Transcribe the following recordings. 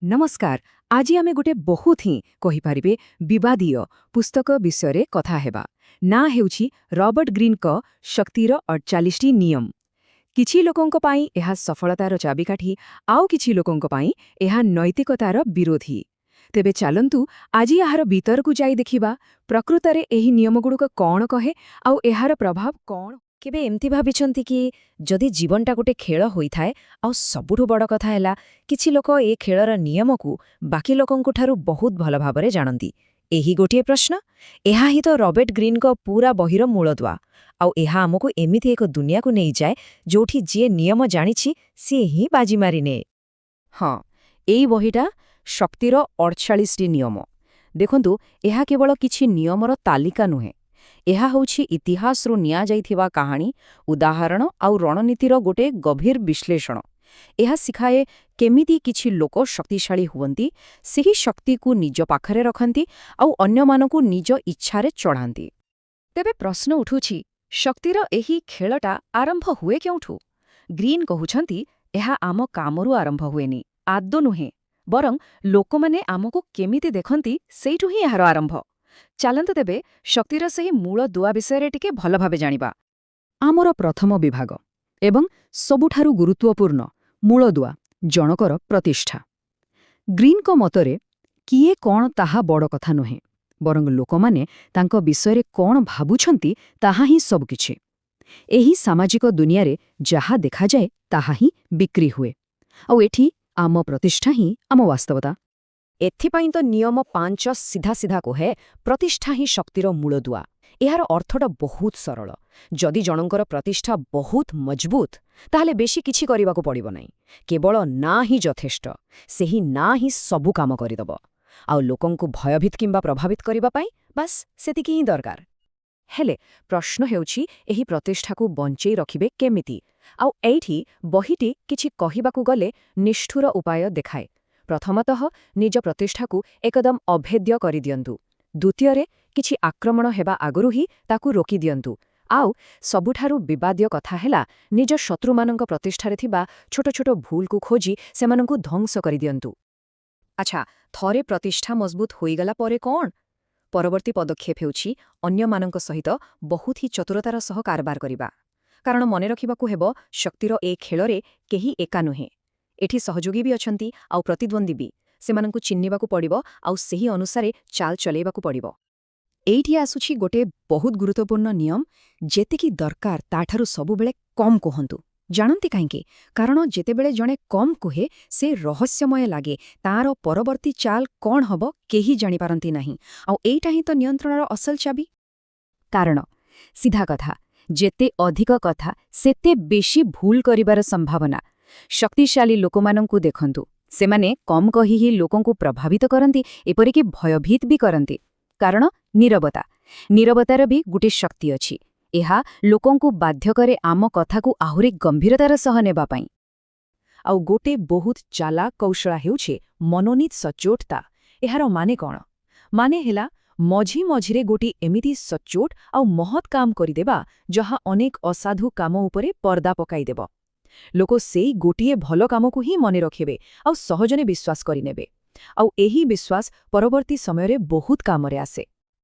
ନମସ୍କାର। ଆଜି ଆମେ ଗୋଟେ ବହୁତ ହିଁ କହିପାରିବେ ବିବାଦୀୟ ପୁସ୍ତକ ବିଷୟରେ କଥା ହେବା। ନାଁ ହେଉଛି ରବର୍ଟ ଗ୍ରୀନଙ୍କ ଶକ୍ତିର 48ଟି ନିୟମ। କିଛି ଲୋକଙ୍କ ପାଇଁ ଏହା ସଫଳତାର ଚାବିକାଠି, ଆଉ କିଛି ଲୋକଙ୍କ ପାଇଁ ଏହା ନୈତିକତାର ବିରୋଧୀ। ତେବେ ଚାଲନ୍ତୁ, ଆଜି ଏହାର ଭିତରକୁ ଯାଇ ଦେଖିବା ପ୍ରକୃତରେ ଏହି ନିୟମଗୁଡ଼ିକ କ'ଣ କହେ ଆଉ ଏହାର ପ୍ରଭାବ କ'ଣ। କେବେ ଏମିତି ଭାବିଛନ୍ତି କି, ଯଦି ଜୀବନଟା ଗୋଟେ ଖେଳ ହୋଇଥାଏ, ଆଉ ସବୁଠୁ ବଡ଼ କଥା ହେଲା କିଛି ଲୋକ ଏ ଖେଳର ନିୟମକୁ ବାକି ଲୋକଙ୍କ ଠାରୁ ବହୁତ ଭଲ ଭାବରେ ଜାଣନ୍ତି? ଏହି ଗୋଟିଏ ପ୍ରଶ୍ନ, ଏହା ହିଁ ତ ରବର୍ଟ ଗ୍ରୀନଙ୍କ ପୁରା ବହିର ମୂଳଦୁଆ। ଆଉ ଏହା ଆମକୁ ଏମିତି ଏକ ଦୁନିଆକୁ ନେଇଯାଏ ଯୋଉଠି ଯିଏ ନିୟମ ଜାଣିଛି, ସିଏ ହିଁ ବାଜି ମାରିନିଏ। ହଁ, ଏଇ ବହିଟା ଶକ୍ତିର 48ଟି ନିୟମ। ଦେଖନ୍ତୁ, ଏହା କେବଳ କିଛି ନିୟମର ତାଲିକା ନୁହେଁ। ଏହା ହେଉଛି ଇତିହାସରୁ ନିଆଯାଇଥିବା କାହାଣୀ, ଉଦାହରଣ ଆଉ ରଣନୀତିର ଗୋଟେ ଗଭୀର ବିଶ୍ଳେଷଣ। ଏହା ଶିଖାଏ କେମିତି କିଛି ଲୋକ ଶକ୍ତିଶାଳୀ ହୁଅନ୍ତି, ସେହି ଶକ୍ତିକୁ ନିଜ ପାଖରେ ରଖନ୍ତି ଆଉ ଅନ୍ୟମାନଙ୍କୁ ନିଜ ଇଚ୍ଛାରେ ଚଢ଼ାନ୍ତି। ତେବେ ପ୍ରଶ୍ନ ଉଠୁଛି, ଶକ୍ତିର ଏହି ଖେଳଟା ଆରମ୍ଭ ହୁଏ କେଉଁଠୁ? ଗ୍ରୀନ୍ କହୁଛନ୍ତି, ଏହା ଆମ କାମରୁ ଆରମ୍ଭ ହୁଏନି, ଆଦୌ ନୁହେଁ, ବରଂ ଲୋକମାନେ ଆମକୁ କେମିତି ଦେଖନ୍ତି, ସେଇଠୁ ହିଁ ଏହାର ଆରମ୍ଭ। ଚାଲନ୍ତୁ ତେବେ ଶକ୍ତିର ସେହି ମୂଳ ଦୁଆ ବିଷୟରେ ଟିକେ ଭଲ ଭାବେ ଜାଣିବା। ଆମର ପ୍ରଥମ ବିଭାଗ ଏବଂ ସବୁଠାରୁ ଗୁରୁତ୍ୱପୂର୍ଣ୍ଣ ମୂଳଦୁଆ, ଜଣକର ପ୍ରତିଷ୍ଠା। ଗ୍ରୀନ୍ଙ୍କ ମତରେ କିଏ କ'ଣ ତାହା ବଡ଼ କଥା ନୁହେଁ, ବରଂ ଲୋକମାନେ ତାଙ୍କ ବିଷୟରେ କ'ଣ ଭାବୁଛନ୍ତି, ତାହା ହିଁ ସବୁକିଛି। ଏହି ସାମାଜିକ ଦୁନିଆରେ ଯାହା ଦେଖାଯାଏ, ତାହା ହିଁ ବିକ୍ରି ହୁଏ। ଆଉ ଏଠି ଆମ ପ୍ରତିଷ୍ଠା ହିଁ ଆମ ବାସ୍ତବତା। ଏଥିପାଇଁ ତ ନିୟମ 5 ସିଧା ସିଧା କୁହେ, ପ୍ରତିଷ୍ଠା ହିଁ ଶକ୍ତିର ମୂଳଦୁଆ। ଏହାର ଅର୍ଥଟା ବହୁତ ସରଳ। ଯଦି ଜଣଙ୍କର ପ୍ରତିଷ୍ଠା ବହୁତ ମଜବୁତ, ତାହେଲେ ବେଶୀ କିଛି କରିବାକୁ ପଡ଼ିବ ନାହିଁ। କେବଳ ନାଁ ହିଁ ଯଥେଷ୍ଟ। ସେହି ନାଁ ହିଁ ସବୁ କାମ କରିଦେବ। ଆଉ ଲୋକଙ୍କୁ ଭୟଭୀତ କିମ୍ବା ପ୍ରଭାବିତ କରିବା ପାଇଁ ବାସ୍ ସେତିକି ହିଁ ଦରକାର। ହେଲେ ପ୍ରଶ୍ନ ହେଉଛି, ଏହି ପ୍ରତିଷ୍ଠାକୁ ବଞ୍ଚେଇ ରଖିବେ କେମିତି? ଆଉ ଏଇଠି ବହିଟି କିଛି କହିବାକୁ ଗଲେ ନିଷ୍ଠୁର ଉପାୟ ଦେଖାଏ। ପ୍ରଥମତଃ, ନିଜ ପ୍ରତିଷ୍ଠାକୁ ଏକଦମ ଅଭେଦ୍ୟ କରିଦିଅନ୍ତୁ। ଦ୍ୱିତୀୟରେ, କିଛି ଆକ୍ରମଣ ହେବା ଆଗରୁ ହିଁ ତାକୁ ରୋକିଦିଅନ୍ତୁ। ଆଉ ସବୁଠାରୁ ବିବାଦୀୟ କଥା ହେଲା, ନିଜ ଶତ୍ରୁମାନଙ୍କ ପ୍ରତିଷ୍ଠାରେ ଥିବା ଛୋଟ ଛୋଟ ଭୁଲକୁ ଖୋଜି ସେମାନଙ୍କୁ ଧ୍ୱଂସ କରିଦିଅନ୍ତୁ। ଆଚ୍ଛା, ଥରେ ପ୍ରତିଷ୍ଠା ମଜବୁତ ହୋଇଗଲା ପରେ କ'ଣ? ପରବର୍ତ୍ତୀ ପଦକ୍ଷେପ ହେଉଛି ଅନ୍ୟମାନଙ୍କ ସହିତ ବହୁତ ହିଁ ଚତୁରତାର ସହ କାରବାର କରିବା। କାରଣ ମନେ ରଖିବାକୁ ହେବ, ଶକ୍ତିର ଏ ଖେଳରେ କେହି ଏକା ନୁହେଁ। ଏଠି ସହଯୋଗୀ ବି ଅଛନ୍ତି ଆଉ ପ୍ରତିଦ୍ୱନ୍ଦ୍ୱୀ ବି। ସେମାନଙ୍କୁ ଚିହ୍ନିବାକୁ ପଡ଼ିବ ଆଉ ସେହି ଅନୁସାରେ ଚାଲ ଚଲେଇବାକୁ ପଡ଼ିବ। ଏଇଠି ଆସୁଛି ଗୋଟେ ବହୁତ ଗୁରୁତ୍ୱପୂର୍ଣ୍ଣ ନିୟମ, ଯେତିକି ଦରକାର ତାଠାରୁ ସବୁବେଳେ କମ୍ କୁହନ୍ତୁ। ଜାଣନ୍ତି କାହିଁକି? କାରଣ ଯେତେବେଳେ ଜଣେ କମ୍ କୁହେ, ସେ ରହସ୍ୟମୟ ଲାଗେ। ତାର ପରବର୍ତ୍ତୀ ଚାଲ କ'ଣ ହବ, କେହି ଜାଣିପାରନ୍ତି ନାହିଁ। ଆଉ ଏଇଟା ହିଁ ତ ନିୟନ୍ତ୍ରଣର ଅସଲ ଚାବି। କାରଣ ସିଧା କଥା, ଯେତେ ଅଧିକ କଥା, ସେତେ ବେଶୀ ଭୁଲ କରିବାର ସମ୍ଭାବନା। ଶକ୍ତିଶାଳୀ ଲୋକମାନଙ୍କୁ ଦେଖନ୍ତୁ, ସେମାନେ କମ୍ କହି ହିଁ ଲୋକଙ୍କୁ ପ୍ରଭାବିତ କରନ୍ତି, ଏପରିକି ଭୟଭୀତ ବି କରନ୍ତି। କାରଣ ନୀରବତା, ନୀରବତାର ବି ଗୋଟେ ଶକ୍ତି ଅଛି। ଏହା ଲୋକଙ୍କୁ ବାଧ୍ୟ କରେ ଆମ କଥାକୁ ଆହୁରି ଗମ୍ଭୀରତାର ସହ ନେବା ପାଇଁ। ଆଉ ଗୋଟେ ବହୁତ ଚାଲାକ କୌଶଳ ହେଉଛି ମନୋନୀତ ସଚୋଟତା। ଏହାର ମାନେ କ'ଣ? ମାନେ ହେଲା ମଝି ମଝିରେ ଗୋଟିଏ ଏମିତି ସଚୋଟ ଆଉ ମହତ୍ କାମ କରିଦେବା, ଯାହା ଅନେକ ଅସାଧୁ କାମ ଉପରେ ପର୍ଦ୍ଦା ପକାଇଦେବ। ଲୋକ ସେଇ ଗୋଟିଏ ଭଲ କାମକୁ ହିଁ ମନେ ରଖିବେ ଆଉ ସହଜରେ ବିଶ୍ୱାସ କରିନେବେ। ଆଉ ଏହି ବିଶ୍ୱାସ ପରବର୍ତ୍ତୀ ସମୟରେ ବହୁତ କାମରେ ଆସେ।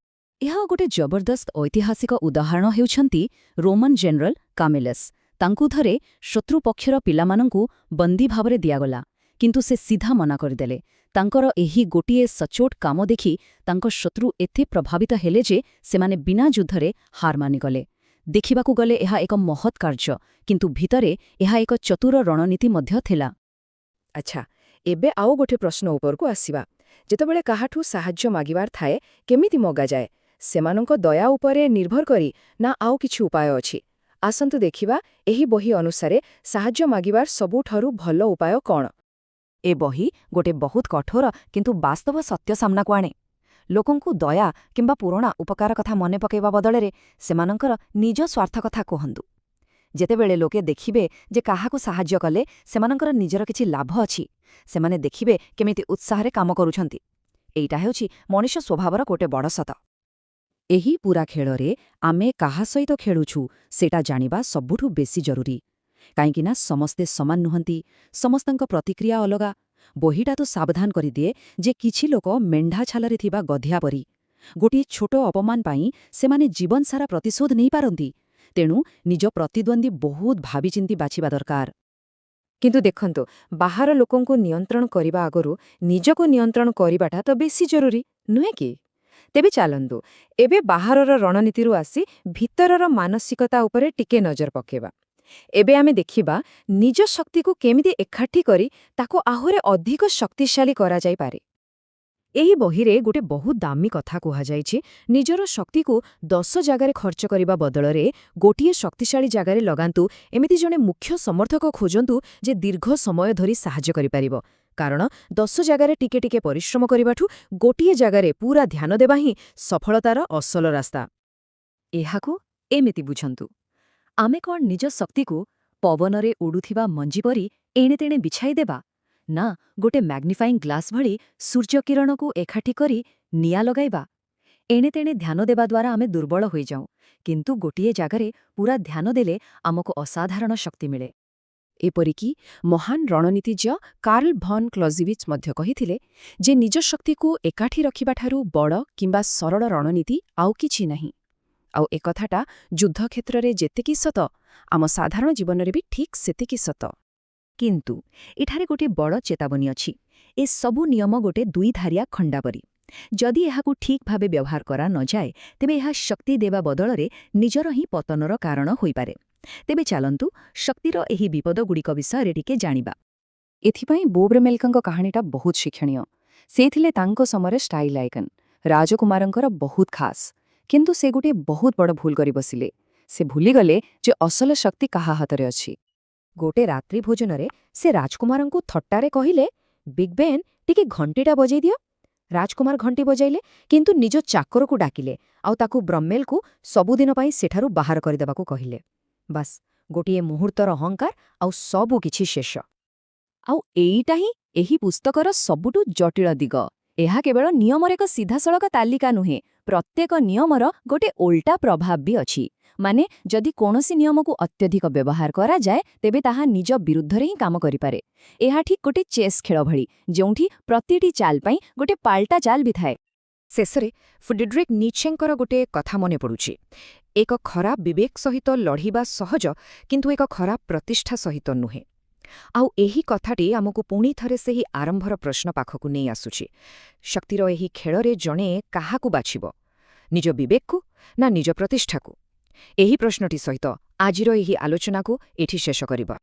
ଏହା ଗୋଟେ ଜବରଦସ୍ତ ଐତିହାସିକ ଉଦାହରଣ ହେଉଛନ୍ତି ରୋମନ ଜେନେରାଲ କାମିଲସ୍। ତାଙ୍କୁ ଥରେ ଶତ୍ରୁପକ୍ଷର ପିଲାମାନଙ୍କୁ ବନ୍ଦୀ ଭାବରେ ଦିଆଗଲା, କିନ୍ତୁ ସେ ସିଧା ମନା କରିଦେଲେ। ତାଙ୍କର ଏହି ଗୋଟିଏ ସଚୋଟ କାମ ଦେଖି ତାଙ୍କ ଶତ୍ରୁ ଏତେ ପ୍ରଭାବିତ ହେଲେ ଯେ ସେମାନେ ବିନା ଯୁଦ୍ଧରେ ହାର ମାନିଗଲେ। ଦେଖିବାକୁ ଗଲେ ଏହା ଏକ ମହତ୍ କାର୍ଯ୍ୟ, କିନ୍ତୁ ଭିତରେ ଏହା ଏକ ଚତୁର ରଣନୀତି ମଧ୍ୟ ଥିଲା। ଆଚ୍ଛା, ଏବେ ଆଉ ଗୋଟେ ପ୍ରଶ୍ନ ଉପରକୁ ଆସିବା। ଯେତେବେଳେ କାହାଠୁ ସାହାଯ୍ୟ ମାଗିବାର ଥାଏ, କେମିତି ମଗାଯାଏ? ସେମାନଙ୍କ ଦୟା ଉପରେ ନିର୍ଭର କରି, ନା ଆଉ କିଛି ଉପାୟ ଅଛି? ଆସନ୍ତୁ ଦେଖିବା ଏହି ବହି ଅନୁସାରେ ସାହାଯ୍ୟ ମାଗିବାର ସବୁଠାରୁ ଭଲ ଉପାୟ କ'ଣ। ଏ ବହି ଗୋଟେ ବହୁତ କଠୋର କିନ୍ତୁ ବାସ୍ତବ ସତ୍ୟ ସାମ୍ନାକୁ ଆଣେ। ଲୋକଙ୍କୁ ଦୟା କିମ୍ବା ପୁରୁଣା ଉପକାର କଥା ମନେ ପକାଇବା ବଦଳରେ ସେମାନଙ୍କର ନିଜ ସ୍ୱାର୍ଥ କଥା କୁହନ୍ତୁ। ଯେତେବେଳେ ଲୋକେ ଦେଖିବେ ଯେ କାହାକୁ ସାହାଯ୍ୟ କଲେ ସେମାନଙ୍କର ନିଜର କିଛି ଲାଭ ଅଛି, ସେମାନେ ଦେଖିବେ କେମିତି ଉତ୍ସାହରେ କାମ କରୁଛନ୍ତି। ଏଇଟା ହେଉଛି ମଣିଷ ସ୍ୱଭାବର ଗୋଟେ ବଡ଼ ସତ। ଏହି ପୁରା ଖେଳରେ ଆମେ କାହା ସହିତ ଖେଳୁଛୁ, ସେଟା ଜାଣିବା ସବୁଠୁ ବେଶୀ ଜରୁରୀ। କାହିଁକିନା ସମସ୍ତେ ସମାନ ନୁହନ୍ତି, ସମସ୍ତଙ୍କ ପ୍ରତିକ୍ରିୟା ଅଲଗା। ବହିଟା ତ ସାବଧାନ କରିଦିଏ ଯେ କିଛି ଲୋକ ମେଣ୍ଢା ଛାଲରେ ଥିବା ଗଧିଆ ପରି। ଗୋଟିଏ ଛୋଟ ଅପମାନ ପାଇଁ ସେମାନେ ଜୀବନସାରା ପ୍ରତିଶୋଧ ନେଇପାରନ୍ତି। ତେଣୁ ନିଜ ପ୍ରତିଦ୍ୱନ୍ଦ୍ୱୀ ବହୁତ ଭାବିଚିନ୍ତି ବାଛିବା ଦରକାର। କିନ୍ତୁ ଦେଖନ୍ତୁ, ବାହାର ଲୋକଙ୍କୁ ନିୟନ୍ତ୍ରଣ କରିବା ଆଗରୁ ନିଜକୁ ନିୟନ୍ତ୍ରଣ କରିବାଟା ତ ବେଶୀ ଜରୁରୀ, ନୁହେଁ କି? ତେବେ ଚାଲନ୍ତୁ, ଏବେ ବାହାରର ରଣନୀତିରୁ ଆସି ଭିତରର ମାନସିକତା ଉପରେ ଟିକେ ନଜର ପକେଇବା। ଏବେ ଆମେ ଦେଖିବା ନିଜ ଶକ୍ତିକୁ କେମିତି ଏକାଠି କରି ତାକୁ ଆହୁରି ଅଧିକ ଶକ୍ତିଶାଳୀ କରାଯାଇପାରେ। ଏହି ବହିରେ ଗୋଟେ ବହୁତ ଦାମୀ କଥା କୁହାଯାଇଛି। ନିଜର ଶକ୍ତିକୁ 10 ଜାଗାରେ ଖର୍ଚ୍ଚ କରିବା ବଦଳରେ ଗୋଟିଏ ଶକ୍ତିଶାଳୀ ଜାଗାରେ ଲଗାନ୍ତୁ। ଏମିତି ଜଣେ ମୁଖ୍ୟ ସମର୍ଥକ ଖୋଜନ୍ତୁ ଯେ ଦୀର୍ଘ ସମୟ ଧରି ସାହାଯ୍ୟ କରିପାରିବ, କାରଣ 10 ଜାଗାରେ ଟିକେ ଟିକେ ପରିଶ୍ରମ କରିବାଠୁ ଗୋଟିଏ ଜାଗାରେ ପୁରା ଧ୍ୟାନ ଦେବା ହିଁ ସଫଳତାର ଅସଲ ରାସ୍ତା। ଏହାକୁ ଏମିତି ବୁଝନ୍ତୁ, ଆମେ କ'ଣ ନିଜ ଶକ୍ତିକୁ ପବନରେ ଉଡ଼ୁଥିବା ମଞ୍ଜି ପରି ଏଣେ ତେଣେ ବିଛାଇ ଦେବା, ନା ଗୋଟେ ମ୍ୟାଗ୍ନିଫାଇଂ ଗ୍ଲାସ୍ ଭଳି ସୂର୍ଯ୍ୟକିରଣକୁ ଏକାଠି କରି ନିଆଁ ଲଗାଇବା? ଏଣେ ତେଣେ ଧ୍ୟାନ ଦେବା ଦ୍ୱାରା ଆମେ ଦୁର୍ବଳ ହୋଇଯାଉଁ, କିନ୍ତୁ ଗୋଟିଏ ଜାଗାରେ ପୂରା ଧ୍ୟାନ ଦେଲେ ଆମକୁ ଅସାଧାରଣ ଶକ୍ତି ମିଳେ। ଏପରିକି ମହାନ ରଣନୀତିଜ୍ଞ କାର୍ଲ ଭନ୍ କ୍ଲଜିଭିଚ୍ ମଧ୍ୟ କହିଥିଲେ ଯେ ନିଜ ଶକ୍ତିକୁ ଏକାଠି ରଖିବାଠାରୁ ବଡ଼ କିମ୍ବା ସରଳ ରଣନୀତି ଆଉ କିଛି ନାହିଁ। ଆଉ ଏକଥାଟା ଯୁଦ୍ଧକ୍ଷେତ୍ରରେ ଯେତିକି ସତ, ଆମ ସାଧାରଣ ଜୀବନରେ ବି ଠିକ୍ ସେତିକି ସତ। କିନ୍ତୁ ଏଠାରେ ଗୋଟିଏ ବଡ଼ ଚେତାବନୀ ଅଛି। ଏ ସବୁ ନିୟମ ଗୋଟେ ଦୁଇଧାରିଆ ଖଣ୍ଡା ପରି। ଯଦି ଏହାକୁ ଠିକ୍ ଭାବେ ବ୍ୟବହାର କରା ନଯାଏ, ତେବେ ଏହା ଶକ୍ତି ଦେବା ବଦଳରେ ନିଜର ହିଁ ପତନର କାରଣ ହୋଇପାରେ। ତେବେ ଚାଲନ୍ତୁ, ଶକ୍ତିର ଏହି ବିପଦଗୁଡ଼ିକ ବିଷୟରେ ଟିକେ ଜାଣିବା। ଏଥିପାଇଁ ବୋବ୍ରମେଲ୍କଙ୍କ କାହାଣୀଟା ବହୁତ ଶିକ୍ଷଣୀୟ। ସେ ଥିଲେ ତାଙ୍କ ସମୟରେ ଷ୍ଟାଇଲ୍ ଆଇକନ୍, ରାଜକୁମାରଙ୍କର ବହୁତ ଖାସ୍। କିନ୍ତୁ ସେ ଗୋଟିଏ ବହୁତ ବଡ଼ ଭୁଲ କରି ବସିଲେ। ସେ ଭୁଲିଗଲେ ଯେ ଅସଲ ଶକ୍ତି କାହା ହାତରେ ଅଛି। ଗୋଟେ ରାତ୍ରି ଭୋଜନରେ ସେ ରାଜକୁମାରଙ୍କୁ ଥଟ୍ଟାରେ କହିଲେ, "ବିଗ୍ ବେନ୍, ଟିକେ ଘଣ୍ଟିଟା ବଜେଇ ଦିଅ।" ରାଜକୁମାର ଘଣ୍ଟି ବଜାଇଲେ, କିନ୍ତୁ ନିଜ ଚାକରକୁ ଡାକିଲେ ଆଉ ତାକୁ ବ୍ରମେଲକୁ ସବୁଦିନ ପାଇଁ ସେଠାରୁ ବାହାର କରିଦେବାକୁ କହିଲେ। ବାସ୍, ଗୋଟିଏ ମୁହୂର୍ତ୍ତର ଅହଙ୍କାର ଆଉ ସବୁ କିଛି ଶେଷ। ଆଉ ଏଇଟା ହିଁ ଏହି ପୁସ୍ତକର ସବୁଠୁ ଜଟିଳ ଦିଗ। ଏହା କେବଳ ନିୟମର ଏକ ସିଧାସଳଖ ତାଲିକା ନୁହେଁ। ପ୍ରତ୍ୟେକ ନିୟମର ଗୋଟେ ଓଲଟା ପ୍ରଭାବ ବି ଅଛି। ମାନେ ଯଦି କୌଣସି ନିୟମକୁ ଅତ୍ୟଧିକ ବ୍ୟବହାର କରାଯାଏ, ତେବେ ତାହା ନିଜ ବିରୁଦ୍ଧରେ ହିଁ କାମ କରିପାରେ। ଏହା ଠିକ୍ ଗୋଟେ ଚେସ୍ ଖେଳ ଭଳି, ଯେଉଁଠି ପ୍ରତିଟି ଚାଲ ପାଇଁ ଗୋଟେ ପାଲଟା ଚାଲ ବି ଥାଏ। ଶେଷରେ ଫ୍ରେଡରିକ୍ ନିଚେଙ୍କର ଗୋଟେ କଥା ମନେ ପଡୁଛି, ଏକ ଖରାପ ବିବେକ ସହିତ ଲଢ଼ିବା ସହଜ, କିନ୍ତୁ ଏକ ଖରାପ ପ୍ରତିଷ୍ଠା ସହିତ ନୁହେଁ। ଆଉ ଏହି କଥାଟି ଆମକୁ ପୁଣି ଥରେ ସେହି ଆରମ୍ଭର ପ୍ରଶ୍ନ ପାଖକୁ ନେଇ ଆସୁଛି। ଶକ୍ତିର ଏହି ଖେଳରେ ଜଣେ କାହାକୁ ବାଛିବ, ନିଜ ବିବେକକୁ ନା ନିଜ ପ୍ରତିଷ୍ଠାକୁ? ଏହି ପ୍ରଶ୍ନଟି ସହିତ ଆଜିର ଏହି ଆଲୋଚନାକୁ ଏଠି ଶେଷ କରିବା।